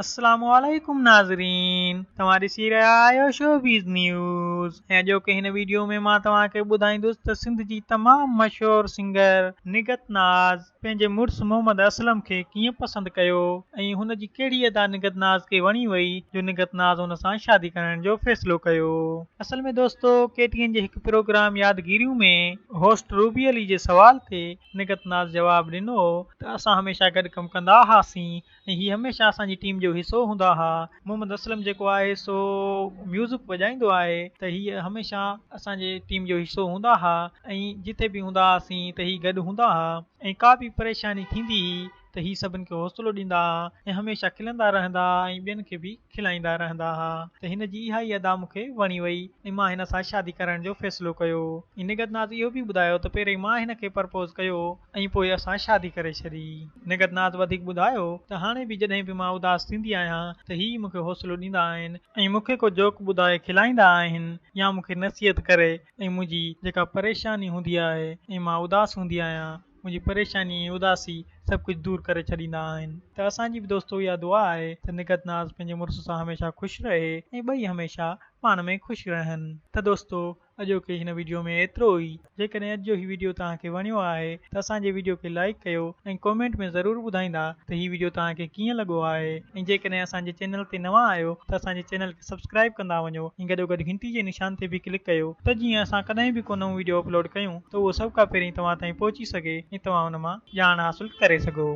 السلام عليڪم ناظرين توهان ڏسي رهيا آهيو شوبيز نيوز ۽ اڄوڪي هن ويڊيو ۾ مان توهان کي ٻڌائيندس ته سنڌ جي تمام مشهور سنگر نگهت ناز پنهنجي مڙس محمد اسلم کي ڪيئن پسند ڪيو ۽ هن جي ڪهڙي ادا نگهت ناز کي وڻي وئي جو نگهت ناز هن سان شادي ڪرڻ جو فيصلو ڪيو. اصل ۾ دوستو ڪي ٽي اين جي هڪ پروگرام يادگيريون ۾ هوسٽ روبي علي جي سوال تي نگهت ناز جواب ڏنو ته اسان هميشه گڏ ڪم ڪندا هئاسين ۽ هي هميشه اسان جي ٽيم جو حصو هوندا ها. محمد اسلم جيڪو آهي سو ميوزڪ وڄائيندو آهي ته هي هميشه اسان جي ٽيم جو حصو هوندا ها ۽ جتي به هوندا هئاسين ته هي گڏ هوندا ها ۽ ڪا به پريشاني ٿيندي هئي ته هي سڀن کي حوصلو ڏيندا ها ۽ هميشه کلندا رهندا ها ۽ ٻين کي به کلائيندا رهندا ها ته هن جي اها ئي ادا مون کي وڻي وئي ۽ مان هن سان شادي ڪرڻ جو فيصلو ڪيو ۽ نگهت ناز اهو به ٻڌايو ته پهرين مان هن کي پرپوز ڪيو ۽ پوء اسان شادي ڪري ڇڏي. نگهت ناز وڌيڪ ٻڌايو ته هاڻي به جڏهن به مان اداس ٿيندي آهيان ته هي ئي مون کي حوصلو ڏيندا آهن ۽ مون کي ڪو جوڪ ٻڌائي کلائيندا آهن يا مون کي نصيحت ڪري ۽ منهنجي جيڪا پريشاني هوندي آهي ۽ مان اداس هوندي آهيان منهنجي پريشاني ۽ اداسي سڀ ڪجهه دور ڪري ڇڏيندا آهن ته اسان جي به دوستو اها دعا آهي ته نگهت ناز پنهنجي مڙس سان هميشه خوش رهي ۽ ٻئي هميشه پاڻ ۾ خوش رهن ته دوستو اڄوڪي هن ويڊيو ۾ ايترو ئي جيڪڏهن اڄ جو هي ويڊيو توهان کي وڻيو آهي ته اسان جي ويڊيو کي لائيڪ ڪيو ۽ ڪومينٽ ۾ ضرور ٻڌائيندا ته هي ويڊيو توهان کي ڪيئن لڳو آهي ۽ جيڪڏهن اسان جي چينل تي نوان آهيو ته اسان جي چينل کي سبسڪرائيب ڪندا وڃو ۽ گڏوگڏ گهنٽي جي نشان تي به ڪلڪ ڪيو ته جيئن اسان ڪڏهن به ڪو نئون ويڊيو اپلوڊ ڪيون ته اهو سڀ کان پهرين توهان تائين پهچي سگهي ۽ توهان ان مان ڄاڻ حاصل ڪري سگهو.